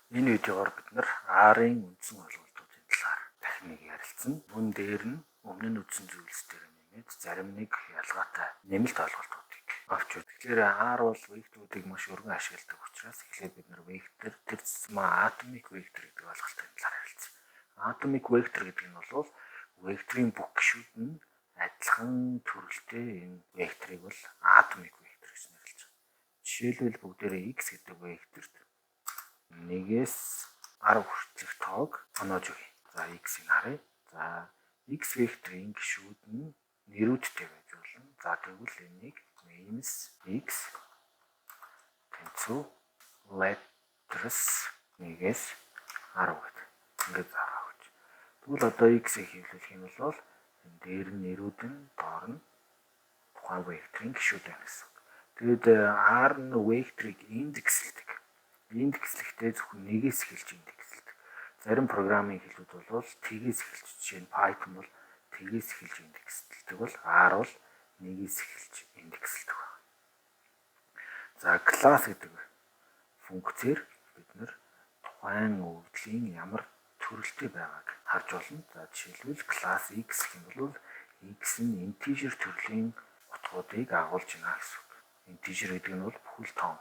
Энэ видеогоор бид нар R-ын үндсэн ойлголтуудын талаар дахин нэг ярилцсан. Мөн дээр нь өмнө нь үзсэн зүйлс дээр нэмээд зарим нэг ялгаатай нэмэлт ойлголтуудыг авч үз. Тэгэхээр R бол векторуудыг маш өргөн ашигладаг учраас эхлээд бид нар вектор, тэр тусмаа atomic vector гэдэг ойлголтын талаар ярилцсан. Atomic vector гэдэг нь бол векторын бүх гишүүд нь адилхан төрөлтэй энэ векторыг бол atomic vector гэж нэрлэж байгаа. Жишээлбэл, бүгдээрээ x гэдэг векторт 1-ээс 10 хүртэлх тоог оноож өгье. За, x-ийг харъя. За, x векторын гишүүд нь нэрүүдтэй байж болно. За, тэгвэл энийг names x тэнцүү letters 1-ээс 10 гэдэг ингээд заагаа өгч. Тэгвэл одоо x-ийг хэвлүүлэх юм бол энэ дээр нь нэрүүд нь, доор нь тухайн векторын гишүүд байна гэсэн. Тэгээд R нь векторыг индекслэдэг. Индекслэхдээ зөвхөн нэгээс эхэлж индекслэдэг. Зарим программын хэлүүд бол тэгээс эхэлж, жишээ нь Python бол тэгээс эхэлж индекслэдэг бол R бол нэгээс эхэлж индекслэдэг байна. За, class гэдэг функцээр бид нар тухайн өгөгдлийн ямар төрөлтэй байгааг харж болно. За, жишээлбэл, class x гэх юм бол x нь integer төрлийн утгуудыг агуулж байна гэсэн үг. Integer гэдэг нь бол бүхэл тоон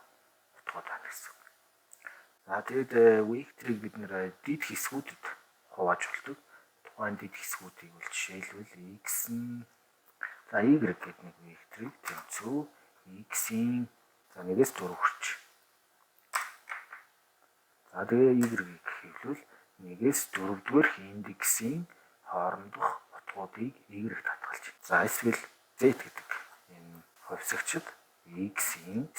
утгууд байна гэсэн үг. За, тэгээд векторыг бид нар дэд хэсгүүдэд хувааж болдог. Тухайн дэд хэсгүүдийг бол жишээлбэл, x нь, за, y гэдэг нэг векторыг тэнцүү x-ийн, за, 1-ээс 4 хүрч. За, тэгээ y-ийг хэвлвэл 1-ээс 4-р индексийн хоорондох утгуудыг y-д хадгалж. За, эсвэл z гэдэг энэ хувьсагчид x-ийн,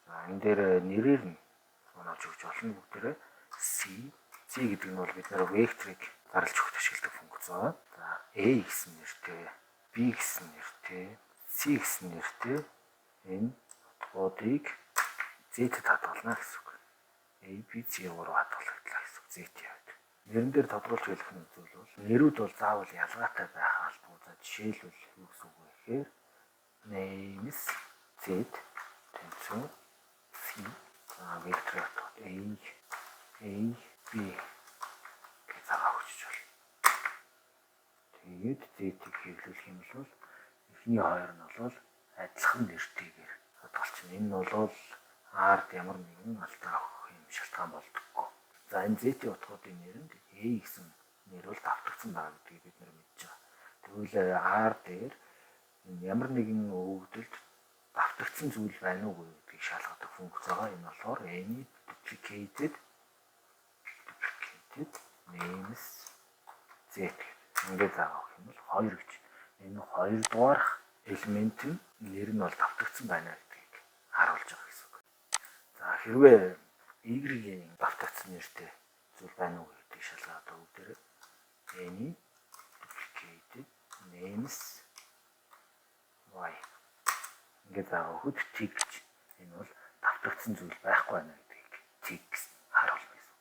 за, энэ дээр нэрээр нь оноож өгч болно бүгдээрээ. C C гэдэг нь бол бид нар векторыг зарлж өгөх ашигладаг функц байна. За, A гэсэн нэртэй, B гэсэн нэртэй, C гэсэн нэртэй энэ утгуудыг Z-д хадгална гэсэн үг. A, B, C гурав хадгалагдлаа гэсэн үг Z-ийн хувьд. Нэрэн дээр тодруулж хэлэх нь зүйл бол нэрүүд бол заавал ялгаатай байх албагүй. За, жишээлбэл, юу гэсэн үг вэ гэхээр names Z тэнцүү C, за, вектор утгууд A, A, B гэж заагаа өгчөж болно. Тэгээд Z-ийг хэвлүүлэх юм бол эхний хоёр нь бол адилхан нэртэйгээр хадгалчихна. Энэ нь бол R-д ямар нэгэн алдаа өгөх юм шалтгаан болдоггүй. За, энэ Z-ийн утгуудын нэрэнд A гэсэн нэр бол давтагдсан байгаа гэдгийг бид нар мэдж байгаа. Тэгвэл R дээр энэ ямар нэгэн өгөгдөлд давтагдсан зүйл байна уу гэдгийг шалгадаг функц байгаа. Энэ болохоор any duplicated names z гэдэг. Ингээд заагаа өгөх юм бол 2 гэж. Энэ 2 дугаарх элемент нь нэр нь бол давтагдсан байна гэдгийг харуулж байгаа гэсэн үг. За, хэрвээ y-ийн давтагдсан нэртэй зүйл байна уу гэдгийг шалгаад бүгдээрээ any duplicated names y ингээд заагаа өгөхөд тэг гэж, энэ бол давтагдсан зүйл байхгүй байна гэдгийг тэг гэсэн харуулна гэсэн.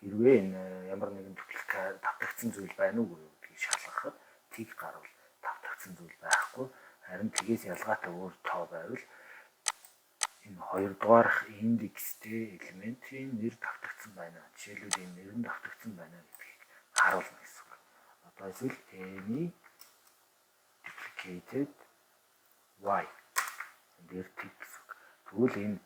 Хэрвээ энэ ямар нэгэн дубликат, давтагдсан зүйл байна уу гэдгийг шалгахад тэг гарвал давтагдсан зүйл байхгүй. Харин тгээс ялгаатай өөр тоо байвал энэ хоёрдугаарх индекстэй элементийн нэр давтагдсан байна. Жишээлбэл, энэ нэр нь давтагдсан байна гэдгийг харуулна гэсэн үг. Одоо эсвэл any duplicated y энэ дээр тэг гэсэн үг. Тэгвэл энэ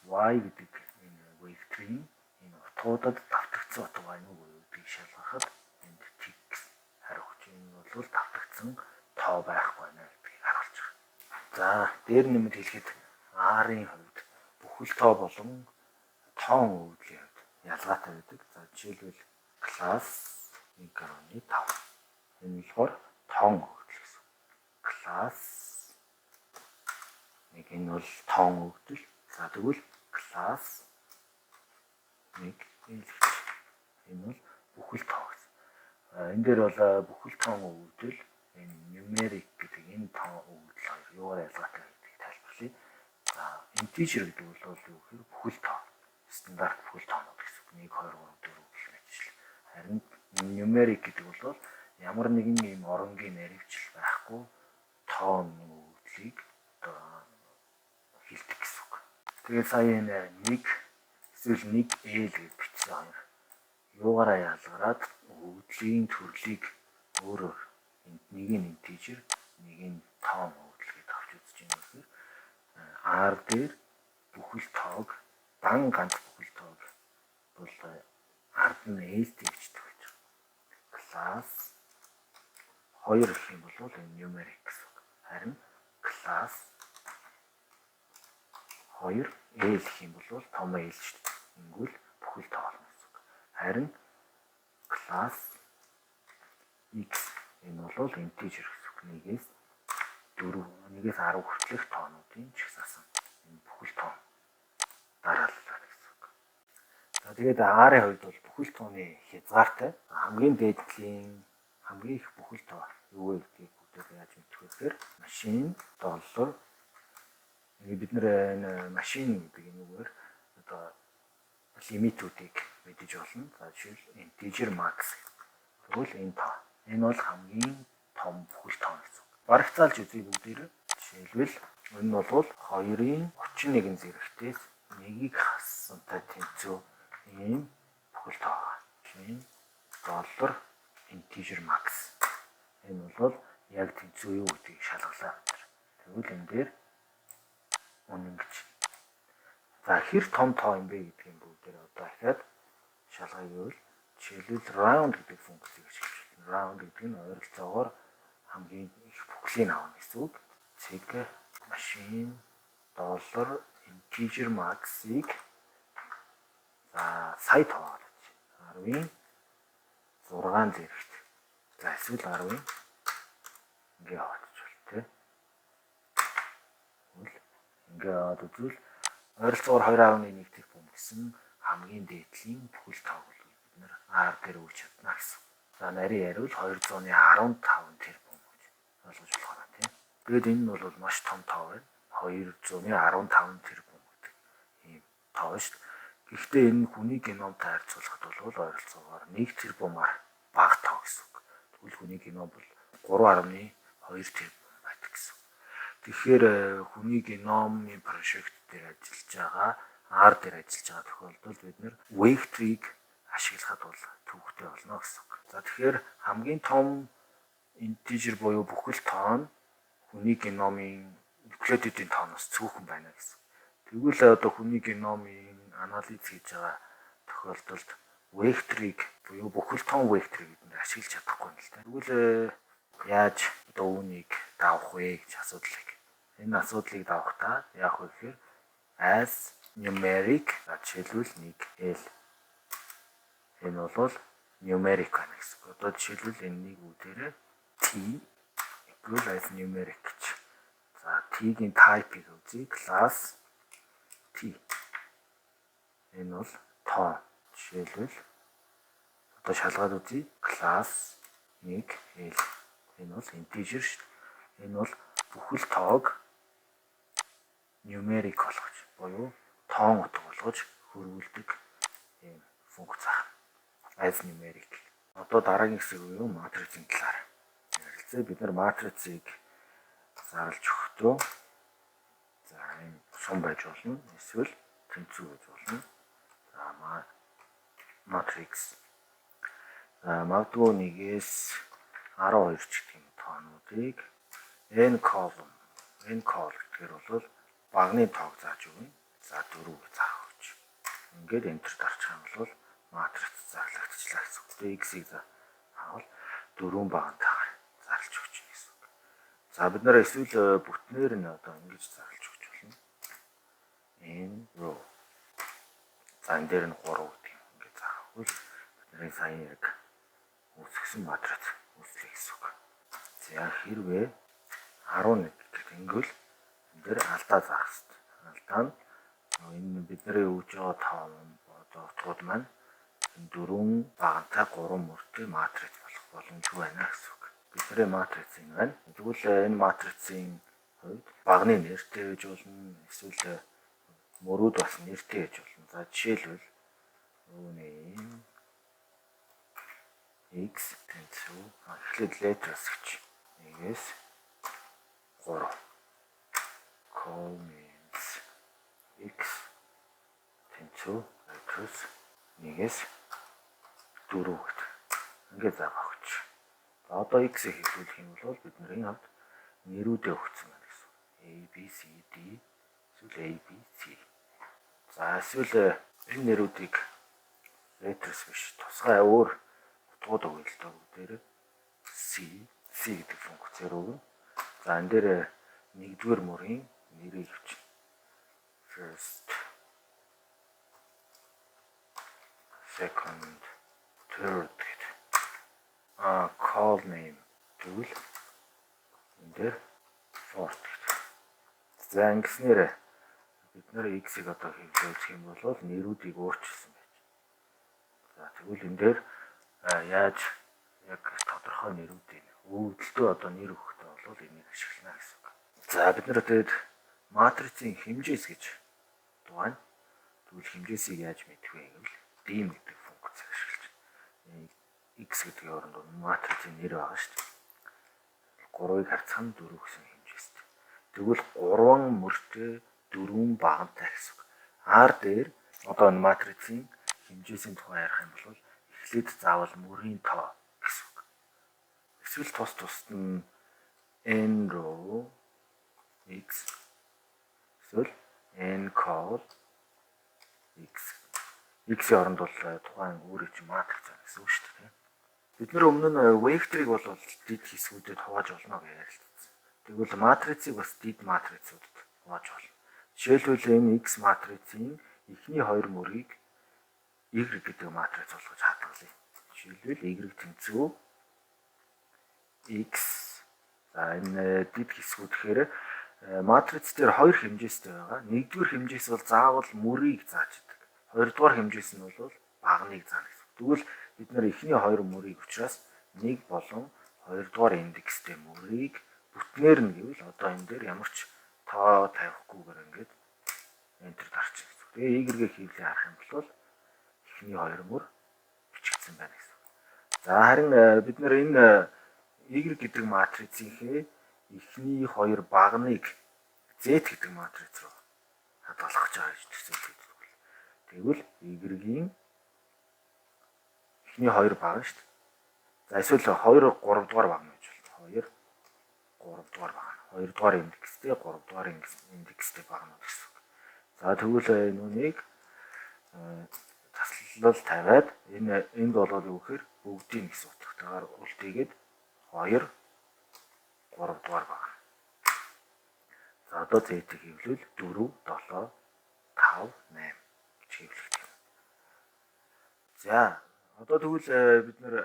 y гэдэг энэ векторын энэ утгуудад давтагдсан утга байна уу гэдгийг шалгахад энд тэг гэсэн хариу өгч, энэ бол давтагдсан тоо байхгүй байна гэдгийг харуулж байгаа. За, дээр нэмэд хэлэхэд R-ын хувьд бүхэл тоо болон тоон өгөгдлийн хувьд ялгаатай байдаг. За, жишээлбэл, class 1.5, энэ болохоор тоон өгөгдөл гэсэн. Class 1, энэ бол тоон өгөгдөл. За, тэгвэл class 1 нийлэгч, энэ бол бүхэл тоо гэсэн. Энэ дээр бол бүхэл тоон өгөгдөл, энэ numeric гэдэг энэ тоон өгөгдөл хоёр юугаар ялгаатай гэдгийг тайлбарлая. За, integer гэдэг бол юу гэхээр бүхэл тоо. Стандарт бүхэл тоонууд гэсэн үг. 1 2 3 4 гэх мэтчлэн. Харин numeric гэдэг бол ямар нэгэн ийм оронгийн наривчлал байхгүй тоон өгөгдлийг одоо хэлдэг гэсэн үг. Тэгээд сая энэ 1 Эсвэл 1 L гэж бичсэн хоёр юугаараа ялгараад өгөгдлийн төрлийг өөрөөр нэг нь integer, нэг нь тоон өгөгдөл гэж авч үзэж байна гэхээр R дээр бүхэл тоог, дан ганц бүхэл тоог бол ард нь L-тэй бичдэг байж байгаа. Class 2 гэх юм бол энэ numeric гэсэн үг. Харин class 2 L гэх юм бол том L шүү дээ. Ингүүл бүхэл тоо болно гэсэн үг. Харин class X энэ бол integer гэсэн үг. 1-ээс 4, 1-ээс 10 хүртэлх тоонуудын жагсаасан энэ бүхэл тоо дараалал гэсэн үг. За, тэгээд R-ын хувьд бол бүхэл тооны хязгаартай. Хамгийн дээдлийн хамгийн их бүхэл тоо юу вэ гэдгийг бүгдээ яаж мэдэх вэ гэхээр machine доллар, ингээд бид нэр энэ machine гэдэг энүүгээр одоо лимитүүдийг мэдэж болно. За, жишээл integer max. Тэгвэл энэ тоо. Энэ бол хамгийн том бүхэл тоо гэсэн үг. Барагцаалж үзье бүгдээрээ. Жишээлбэл энэ бол 2-ын 31 зэрэгтээс нэгийг хассантай тэнцүү ийм бүхэл тоо байгаа. Machine доллар integer max. Энэ бол яг тэнцүү юу гэдгийг шалгалаа бид нар. Тэгвэл энэ дээр үнэн гэж. За, хэр том тоо юм бэ гэдгийг бүгдээр одоо дахиад шалгая гэвэл жишээлбэл round гэдэг функцийг ашиглаж байна. Round гэдэг нь ойролцоогоор хамгийн их бүхлийг авна гэсэн үг. Цэг machine доллар integer max-ыг, за, сая тоогоод 10-ын 6 зэрэгт. За, эсвэл 10-ын ингээ аваад бол тий. Тэгвэл ингээ аваад үзвэл ойролцоогоор 2.1 тэрбум гэсэн хамгийн дээдлийн бүхэл тоог бол бид нэр R дээр өгч чадна гэсэн. За, нарийн яриул 215 тэрбум гэж ойлгож болох байна тийм. Тэгээд энэ нь бол маш том тоо байна. 215 тэрбум гэдэг ийм тоо шүү дээ. Гэхдээ энэ хүний геномтой харьцуулахад бол ойролцоогоор 1 тэрбумаар бага тоо гэсэн үг. Тэгвэл хүний геном бол 3.2 тэрбум байдаг гэсэн. Тэгэхээр хүний геномын project дээр ажиллаж байгаа, R дээр ажиллаж байгаа тохиолдолд бид нэр векторыг ашиглахад бол төвөгтэй болно гэсэн үг. За, тэгэхээр хамгийн том integer буюу бүхэл тоо нь хүний геномын нуклеотидын тооноос цөөхөн байна гэсэн. Тэгвэл одоо хүний геномын анализ хийж байгаа тохиолдолд векторыг буюу бүхэл тоон векторыг бид нэр ашиглаж чадахгүй юм л та. Тэгвэл яаж одоо үүнийг давах вэ гэж асуудлыг. Энэ асуудлыг давахдаа яах вэ гэхээр as numeric, жишээлбэл 1 L, энэ бол numeric байна гэсэн. Одоо жишээлбэл энэ нэг үдээрээ T equal as numeric гэж. За, T-ийн type-ыг үзье. Class T. Энэ бол тоо. Жишээлбэл одоо шалгаад үзье. Class 1 L. Энэ бол integer шүү дээ. Энэ бол бүхэл тоог numeric болгож буюу тоон утга болгож хөрвүүлдэг ийм функц байна. As numeric. Одоо дараагийн хэсэг буюу матрицын талаар ярилцъя. Бид нар матрицыг зарлж өгөхдөө, за, энэ сум байж болно. Эсвэл тэнцүү байж болно. За, matrix. За, магадгүй нэгээс 12 ч гэх юм тоонуудыг n column, n col гэхээр бол баганы тоог зааж өгнө. За, 4 гэж заах өгч. Ингээд enter дарчих юм бол матриц зарлагдчихлаа гэсэн үг. Тэгээ x-ийг за хаавал дөрвөн баганатайгаар зарлж өгч гэсэн үг. За, бид нэр эсвэл бүтнээр нь одоо ингэж зарлж өгч болно. N row. За, энэ дээр нь 3 гэдэг юм ингээд заах. Бидний сая яг үүсгэсэн матриц үүслээ гэсэн үг. За, хэрвээ 11 гэх ингэвэл энэ дээр алдаа заах хэрэгтэй. Алдаа нь энэ бидний өгж байгаа тоо одоо утгууд маань энэ дөрвөн баганатай гурван мөртэй матриц болох боломжгүй байна гэсэн үг. Бидний матриц энэ байна. Тэгвэл энэ матрицын хувьд баганы нэртэй байж болно. Эсвэл мөрүүд бас нэртэй байж болно. За, жишээлбэл name x тэнцүү, эхлээд letters гэж нэгээс 3 colnames x тэнцүү Letters 1-ээс 4 гэдэг. Ингээд заагаа өгч. За, одоо x-ийг хэвлүүлэх юм бол бидний хувьд нэрүүдээ өгсөн байна гэсэн. A B C D эсвэл A B C. За, эсвэл энэ нэрүүдийг letters биш, тусгай өөр утгууд өгье л доо, бүгдээрээ C C гэдэг функцээр өгнө. За, энэ дээр нэгдүгээр мөрийн нэрийг бичнэ. First, second, third гэдэг. Col name гэвэл энэ дээр fourth гэдэг. За, ингэснээр бид нэр x-ийг одоо хэвлүүлэх юм бол нэрүүдийг өөрчилсөн байж. За, тэгвэл энэ дээр яаж яг тодорхой нэрүүдийг өвдөлтөө одоо нэр өгөхдөө бол энийг ашиглана гэсэн үг. За, бид нар тэгээд матрицын хэмжээс гэж дугаана. Тэгвэл хэмжээсийг яаж мэдэх вэ гэвэл dim гэдэг функцийг ашиглаж байна. X гэдгийн оронд матрицын нэр байгаа шүү дээ. 3-ыг харьцах нь 4 гэсэн хэмжээстэй. Тэгвэл 3 мөртэй 4 баганатай гэсэн үг. R дээр одоо энэ матрицын хэмжээсийн тухай ярих юм бол эхлээд заавал мөрийн тоо гэсэн үг. Эсвэл тус тусад нь n row x эсвэл n col x. X-ийн оронд бол тухайн өөрийн чинь матриц байна гэсэн үг шүү дээ. Бид нэр өмнө нь векторыг бол дэд хэсгүүдэд хувааж болно гэж ярилцсан. Тэгвэл матрицыг бас дэд матрицуудад хувааж болно. Жишээлбэл, энэ X матрицын эхний хоёр мөрийг Y гэдэг матриц болгож хадгалъя. Жишээлбэл, Y тэнцүү X. За, энэ дэд хэсгүүд гэхээр матриц дээр хоёр хэмжээстэй байгаа. Нэгдүгээр хэмжээс бол заавал мөрийг зааж идэг. Хоёрдугаар хэмжээс нь бол баганыг заана гэсэн. Тэгвэл бид нэр эхний хоёр мөрийг учраас 1 болон хоёрдугаар индекстэй мөрийг бүтнээр нь гэвэл одоо энэ дээр ямар ч тоо тавихгүйгээр ингээд enter дарчих гэсэн. Тэгээ Y-гээ хэвлээ харах юм бол эхний хоёр мөр бичигдсэн байна гэсэн. За, харин бид нэр энэ Y гэдэг матрицынхээ эхний хоёр баганыг Z гэдэг матриц руу хадгалах гэж байгаа гэж төсөөлдөг. Тэгвэл Y-ийн эхний хоёр багана шүү дээ. За, эсвэл 2 3 дугаар багана гэж болно. 2 3 дугаар багана. 2 дугаар индекстэй, 3 дугаар индекстэй баганууд гэсэн үг. За, тэгвэл нүунийг таслал тавиад энэ энд болоод юу гэхээр бүгдийг гэсэн утгатайгаар үлдээгээд 2 3 дугаар багана. За, одоо Z-ийг хэвлвэл 4 7 5 8 гэж хэвлэгдэх юм. За, одоо тэгвэл бид нэр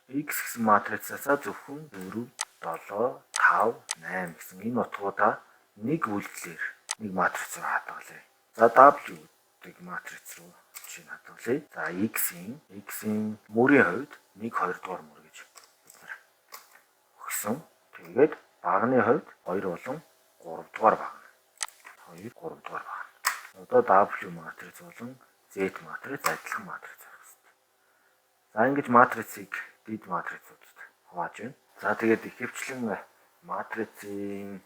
X гэсэн матрицаасаа зөвхөн 4 7 5 8 гэсэн энэ утгуудаа нэг үйлдэлээр нэг матриц руу хадгалъя. За, W гэдэг матриц руу жишээ нь хадгалъя. За, X-ийн мөрийн хувьд 1 2 дугаар мөр гэж бид нар өгсөн. Тэгээд баганы хувьд 2 болон 3 дугаар багана. 2 3 дугаар багана. Одоо W матриц болон Z матриц адилхан матриц байх хэрэгтэй. За, ингэж матрицыг дэд матрицуудад хувааж байна. За, тэгээд ихэвчлэн матрицын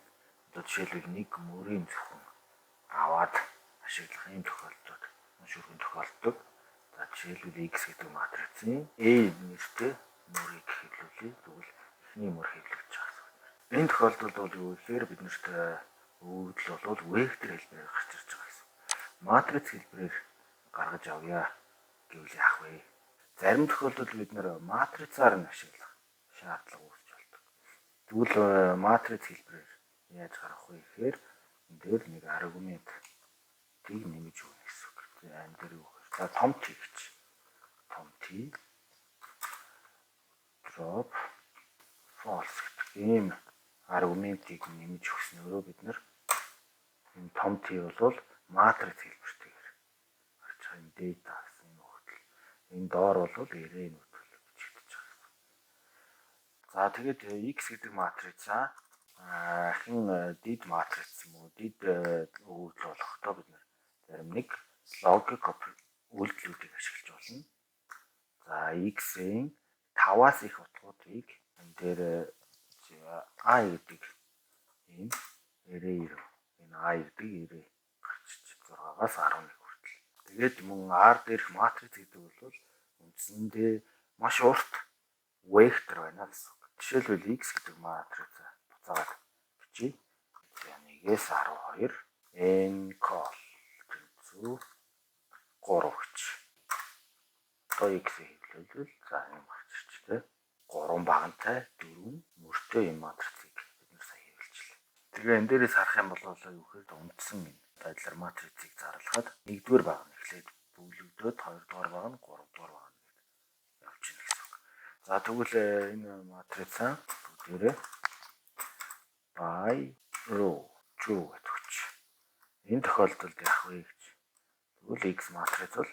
одоо жишээлбэл нэг мөрийн зөвхөн аваад ашиглах ийм тохиолдлууд маш өргөн тохиолддог. За, жишээлбэл, X гэдэг матрицын A нэртэй мөрийг хэвлүүлье. Тэгвэл эхний мөр хэвлэгдэж байгаа гэсэн үг. Энэ тохиолдолд бол юу гэхээр биднэрт өгөгдөл бол вектор хэлбэрээр гарч ирж байгаа гэсэн. Матриц хэлбэрээр гаргаж авъя гэвэл яах вэ? Зарим тохиолдолд бид нэр матрицаар нь ашиглах шаардлага үүсч болдог. Тэгвэл матриц хэлбэрээр яаж гаргах вэ гэхээр энэ дээр нэг аргументыг нэмж өгнө гэсэн үг. За, энэ дээр юу гэхээр, за, том T гэж. Том T drop false гэдэг ийм аргументыг нэмж өгснөөрөө бид нар энэ том T бол матриц хэлбэртэйгээр гарч байгаа юм, data гэсэн энэ өгөгдөл. Энэ доор бол array-нүүд бичигдэж байгаа гэсэн. За, тэгээд X гэдэг матрицаа ахин дэд матриц юм уу, дэд өгөгдөл болохдоо бид нар зарим нэг логик үйлдэлүүдийг ашиглаж болно. За, X-ийн 5-аас их утгуудыг энэ дээр i гэдэг ийм array руу, энэ i гэдэг array гарч 6-аас 11 хүртэл. Тэгээд мөн R дээрх матриц гэдэг бол үндсэндээ маш урт вектор байна гэсэн үг. Жишээлбэл, X гэдэг матриц буцаагаад бичье. За, 1-ээс 12 n col тэнцүү 3 гэж. Одоо X-ийг хэвлүүлвэл, за, юм гарч ирчихлээ. 3 баганатай 4 мөртэй юм матрицыг бид нар сая хэвлэлчихлээ. Тэгээ энэ дээрээс харах юм бол юу гэхээр үндсэн энэ байдлаар матрицыг зарлахад нэгдүгээр багана эхлээд бөглөгдөөд, хоёрдугаар багана, гуравдугаар багана гэдэг явж байна гэсэн үг. За, тэгвэл энэ матрицаа бүгдээрээ by row true гэдэг өгч. Энэ тохиолдолд яах вэ гэж. Тэгвэл X матриц бол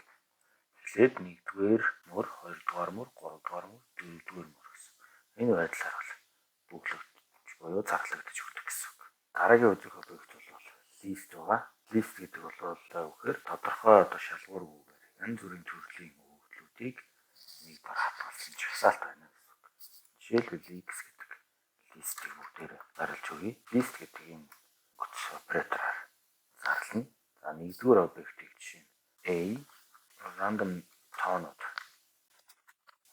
эхлээд нэгдүгээр мөр, хоёрдугаар мөр, гуравдугаар мөр, дөрөвдүгээр мөр гэсэн. Энэ байдлаар бол бөглөгдөж буюу зарлагдаж өгдөг гэсэн үг. Дараагийн үзэх объект бол list байгаа. List гэдэг бол одоо юу гэхээр тодорхой одоо шалгуургүйгээр янз бүрийн төрлийн өгөгдлүүдийг нэг дор хадгалсан жагсаалт байна гэсэн үг. Жишээлбэл, X гэдэг list ийг бүгдээр зарлж өгье. List гэдэг энэ гүц оператораар зарлана. За, нэгдүгээр объектыг жишээ нь A, random тоонууд.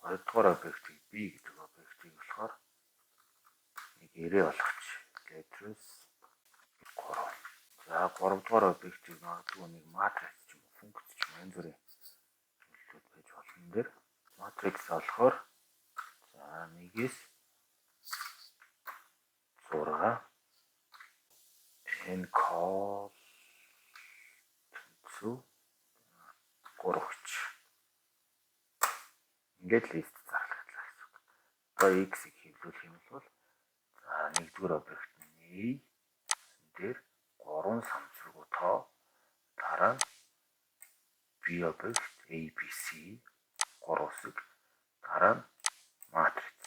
Хоёрдугаар объектыг B гэдэг объектыг болохоор нэг array болгоч letters 3. За, гуравдугаар объектыг магадгүй нэг матриц ч юм уу, функц ч юм уу, янз бүрийн зүйлүүд байж болно дээр. Матрикс болохоор, за, 1-ээс 6 n col тэнцүү 3 гэж. Ингээд list зарлагдлаа гэсэн үг. Одоо x-ийг хэвлүүлэх юм бол, за, нэгдүгээр объект нь A, дээр 3 санамсаргүй тоо, дараа нь B объект A B C 3 үсэг, дараа нь матриц,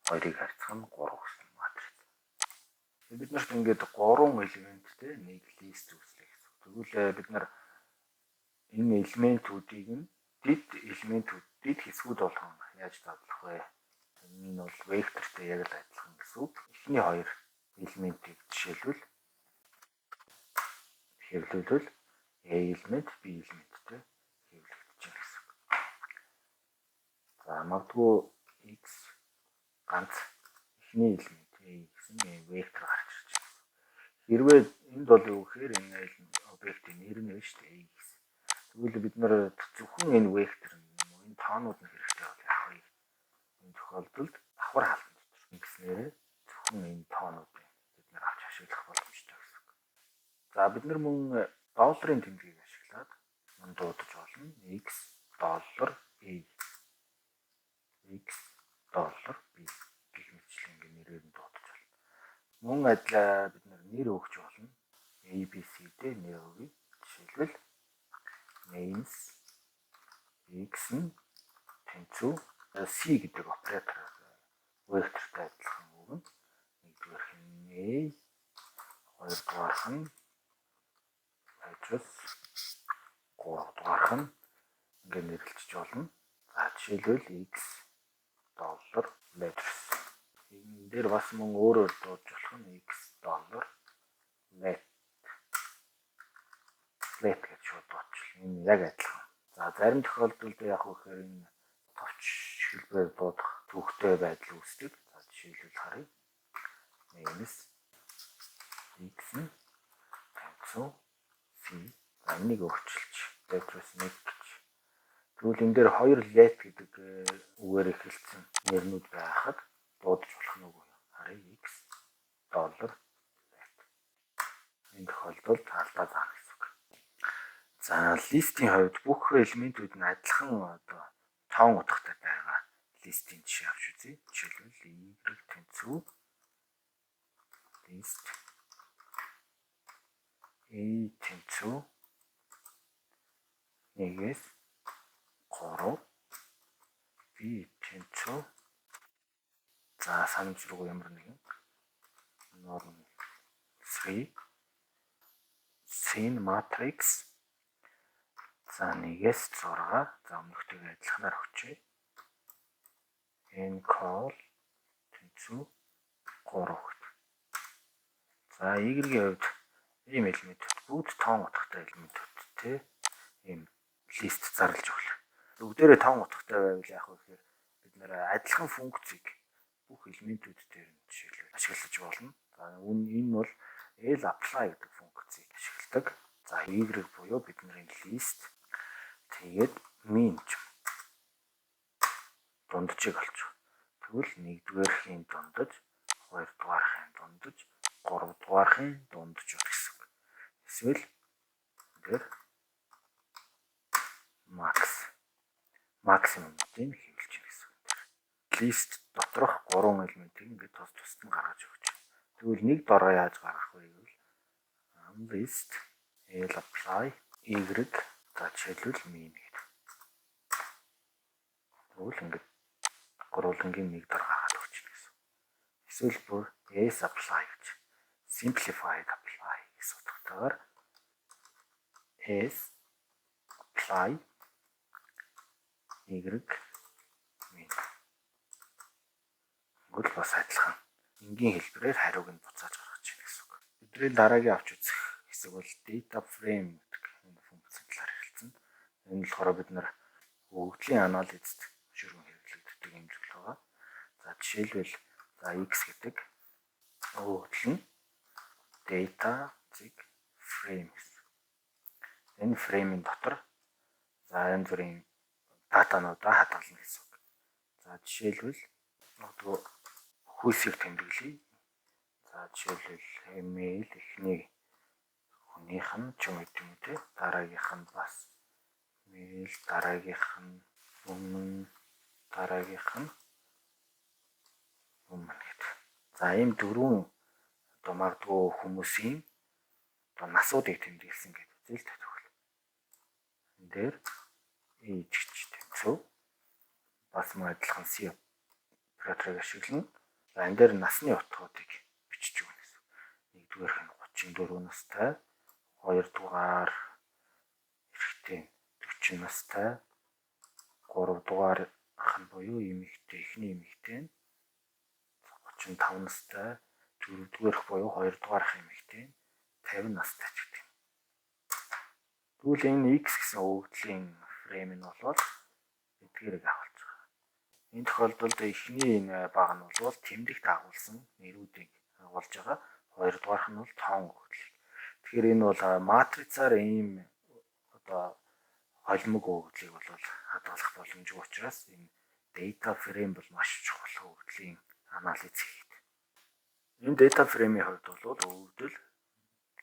хоёрыг харьцах нь 3 гэсэн матриц. Бид нарт ингээд 3 элементтэй нэг list үүслээ гэсэн. Тэгвэл бид нар энэ элементүүдийг нь дэд элементүүд, дэд хэсгүүд болгон яаж задлах вэ? Энэ нь бол вектортай яг л адилхан гэсэн үг. Эхний хоёр элементийг жишээлбэл хэвлүүлвэл A элемент, B элементтэй хэвлэгдэж байна гэсэн үг. За, магадгүй X ганц эхний элемент A гэсэн вектор гарч ирж байна. Хэрвээ энд бол юу гэхээр энэ объектын нэр нь шүү дээ, A гэсэн. Тэгвэл бид нар зөвхөн энэ вектор юм уу, энэ тоонууд нь хэрэгтэй бол яах вэ? Энэ тохиолдолд давхар хаалтан дотор ингэснээрээ зөвхөн энэ тоонуудыг бид нар авч ашиглах боломжтой гэсэн үг. За, бид нар мөн долларын тэмдгийг ашиглаад мөн дуудаж болно. X доллар A, X доллар B гэх мэтчлэн ингээ нэрээр нь дуудаж болно. Мөн адил бид нар нэр өгч болно. A B C D нэр өгье. Жишээлбэл, names x нь тэнцүү C гэдэг оператор, вектортай адилхан үг нь. Нэгдүгээрх нь A, хоёрдугаарх нь address, гуравдугаарх нь ингээд нэрлэлчих болно. За, жишээлбэл, x доллар letters. Энэ дээр бас мөн өөрөөр дуудаж болох нь x доллар let гэж шууд дуудчихлаа. Энэ яг адилхан. За, зарим тохиолдолд яг вэ гэхээр энэ товч хэлбэрээр дуудах төвөгтэй байдал үүсдэг. За, жишээлбэл харъя. Names x нь тэнцүү c. За, энийг өөрчилж letters 1 гэж. Тэгвэл энэ дээр хоёр let гэдэг үгээр эхэлсэн нэрнүүд байхад дуудаж болох нь үгүй. Харъя, x доллар let. Энэ тохиолдолд алдаа заана гэсэн үг. За, list ийн хувьд бүх элементүүд нь адилхан одоо тоон утгатай байгаа list ийн жишээ авч үзье. Жишээлбэл, y тэнцүү list a тэнцүү 1-ээс 3, b тэнцүү, за, санамсаргүй ямар нэгэн norm 3 cin matrix, за, 1-ээс 6, за, өмнөхтэйгээ адилханаар өгчээ. N col тэнцүү 3 өгт. За, y-ийн хувьд ийм элементүүд бүгд тоон утгатай элементүүд, тий, ийм List зарлаж өглөө. Бүгдээрээ тоон утгатай байвал яах вэ гэхээр бид нэр адилхан функцийг бүх элементүүд дээр нь жишээлбэл ашиглаж болно. За, энэ бол lapply гэдэг функцийг ашигладаг. За, y буюу бидний list, тэгээд mean ч юм. Дунджийг олчих. Тэгвэл нэгдүгээрхийн дундаж, хоёрдугаархын дундаж, гуравдугаархын дундаж гэсэн. Эсвэл дээр max, максимумын хэвлэж байна гэсэн үг. List доторх гурван элементийг ингээд тус тусад нь гаргаж өгч. Тэгвэл нэг дороо яаж гаргах вэ гэвэл list lapply y, за, жишээлбэл mean гэдэг. Тэгвэл ингээд гурвангийн нэг дор гаргаад өгч гэсэн. Эсвэл бүр sapply гэж, simplified apply гэсэн утгатайгаар sapply y mean. Тэгвэл бас адилхан энгийн хэлбэрээр хариуг нь буцааж гаргаж байна гэсэн үг. Бидний дараагийн авч үзэх хэсэг бол data frame гэдэг энэ функцийн талаар ярилцсан. Энэ болохоор бид нар өгөгдлийн анализд ширхэг хэрэглэгддэг юм зүйл байгаа. За, жишээлбэл, за, x гэдэг өгөгдөл нь data зэг frame гэсэн. Энэ frame ийн дотор, за, янз бүрийн датануудаа хадгална гэсэн үг. За, жишээлбэл, магадгүй хүйсийг тэмдэглэе. За, жишээлбэл, email эхний хүнийх нь ч юм уу те, дараагийнх нь бас mail, дараагийнх нь өмнө, дараагийнх нь өмнө гэдэг. За, ийм дөрвөн одоо магадгүй хүмүүсийн одоо насуудыг тэмдэглэсэн гэж үзье л тэгвэл. Энэ дээр age гэж тэнцв. Бас мөн адилхан C операторыг ашиглана. За, энэ дээр насны утгуудыг бичиж өгнө гэсэн. Нэгдүгээрх нь 34 настай, хоёрдугаар эрэгтэй 40 настай, гуравдугаар ах нь буюу эмэгтэй, эхний эмэгтэй нь 35 настай, дөрөвдүгээрх буюу хоёрдугаар ах эмэгтэй 50 настай ч гэдэг. Тэгвэл энэ X гэсэн өгөгдлийн frame нь бол эдгээрийг агуулж байгаа. Энэ тохиолдолд эхний энэ баг нь бол тэмдэгт агуулсан нэрүүдийг агуулж байгаа. Хоёрдугаарх нь бол тоон өгөгдлийг. Тэгэхээр энэ бол матрицаар ийм одоо холимог өгөгдлийг бол хадгалах боломжгүй учраас энэ data frame бол маш чухал өгөгдлийн анализ хийхэд. Энэ data frame-ийн хувьд бол өгөгдөл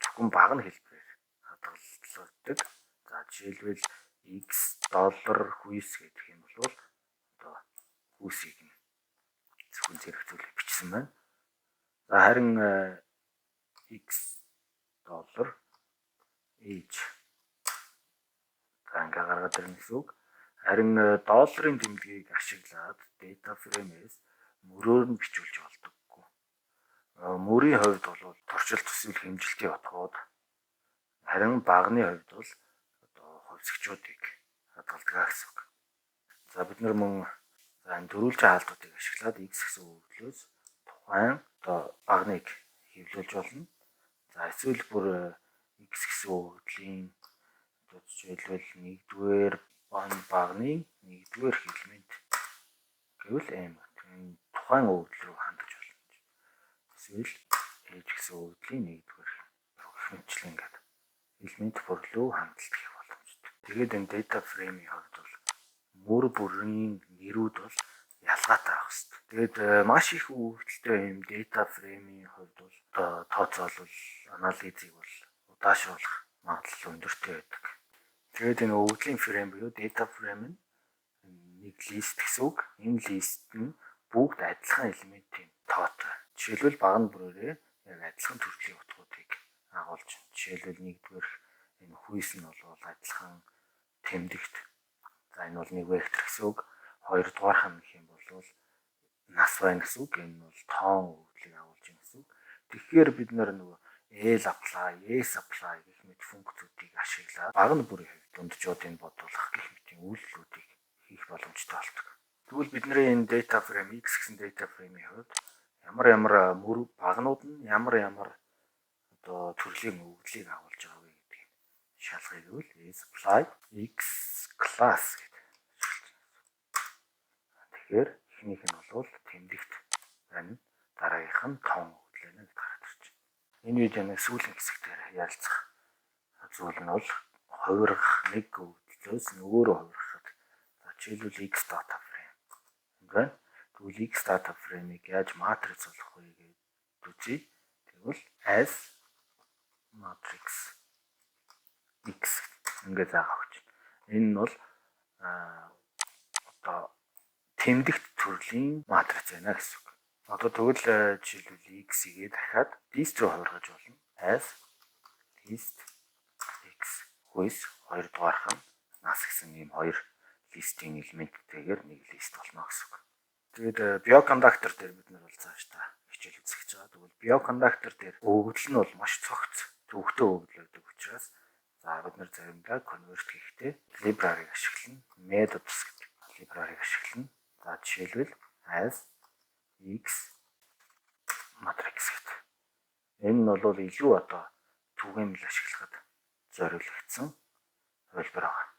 зөвхөн багана хэлбэрээр хадгалагддаг. За, жишээлбэл, x доллар хүйс гэх юм бол одоо хүйсийг нь зөвхөн зэрэгцүүлэг бичсэн байна. За, харин x доллар age, за, ингээ гаргаад ирнэ гэсэн үг. Харин долларын тэмдгийг ашиглаад data frame-ээс мөрөөр нь бичүүлж болдоггүй. Мөрийн хувьд бол туршилт эсвэл хэмжилтийн утгууд, харин баганы хувьд бол одоо хувьсагчуудыг хадгалдаг гэсэн үг. За, бид нар мөн, за, энэ дөрвөлжин хаалтуудыг ашиглаад x гэсэн өгөгдлөөс тухайн одоо баганыг хэвлүүлж болно. За, эсвэл бүр x гэсэн өгөгдлийн одоо жишээлбэл нэгдүгээр баганы нэгдүгээр элемент гэвэл m тухайн өгөгдөл рүү хандаж болно. Эсвэл age гэсэн өгөгдлийн нэгдүгээр гэх мэтчлэн ингээд элемент бүрлүү хандалт хийх боломжтой. Тэгээд энэ data frame-ийн хувьд бол мөр бүрийн нэрүүд бол ялгаатай байх хэрэгтэй. Тэгээд маш их өгөгдөлтэй юм data frame-ийн хувьд бол одоо тооцоолол, анализыг бол удаашруулах магадлал өндөртэй байдаг. Тэгээд энэ өгөгдлийн frame буюу data frame нь нэг list гэсэн үг. Энэ list нь бүгд адилхан элементийн тоотой. Жишээлбэл, багана бүрээрээ яг адилхан төрлийн утгуудыг агуулж байна. Жишээлбэл, нэгдүгээр энэ хүйс нь бол адилхан тэмдэгт. За, энэ бол нэг вектор гэсэн үг. Хоёрдугаарх нь гэх юм бол нас байна гэсэн үг. Энэ бол тоон өгөгдлийг агуулж байна гэсэн үг. Тэгэхээр бид нөгөө lapply, sapply гэх мэт функцүүдийг ашиглаад багана бүрийн хувьд дунджуудыг бодуулах гэх мэтийн үйлдэлүүдийг хийх боломжтой болдог. Тэгвэл бидний энэ data frame, x гэсэн data frame-ийн хувьд ямар ямар мөр баганууд нь ямар ямар одоо төрлийн өгөгдлийг агуулж байгаа вэ гэдгийг шалгая гэвэл sapply x Class гэдэг ашиглаж байна. Тэгэхээр эхнийх нь бол тэмдэгт байна. Дараагийнх нь тоон өгөгдөл байна гэдээ гараад ирж байна. Энэ видеоны сүүлийн хэсэг дээр ярилцах зүйл нь бол хувиргах, нэг өгөгдлөөс нөгөөрөө хувиргахад, за, жишээлбэл, X data frame байна. Тэгвэл X data frame-ыг яаж матриц болгох вэ гэж үзье. Тэгвэл as matrix X ингээ заагаа өгч. Энэ нь бол одоо тэмдэгт төрлийн матриц байна гэсэн үг. Одоо тэгвэл жишээлбэл, X-ийг дахиад list руу хувиргаж болно. As list X хүйс хоёр дугаарх нь нас гэсэн ийм хоёр list ийн элементтэйгээр нэг list болно гэсэн үг. Тэгээд Bioconductor дээр бид нар бол цааш та хичээл үзэх гэж байгаа. Тэгвэл Bioconductor дээр өгөгдөл нь бол маш цогц, төвөгтэй өгөгдөл байдаг учраас, за, бид нар заримдаа convert хийхдээ library-г ашиглана. Methods гэдэг library-г ашиглана. За, жишээлбэл, as x matrix гэдэг. Энэ нь бол илүү одоо түгээмэл ашиглахад зориулагдсан хувилбар байна.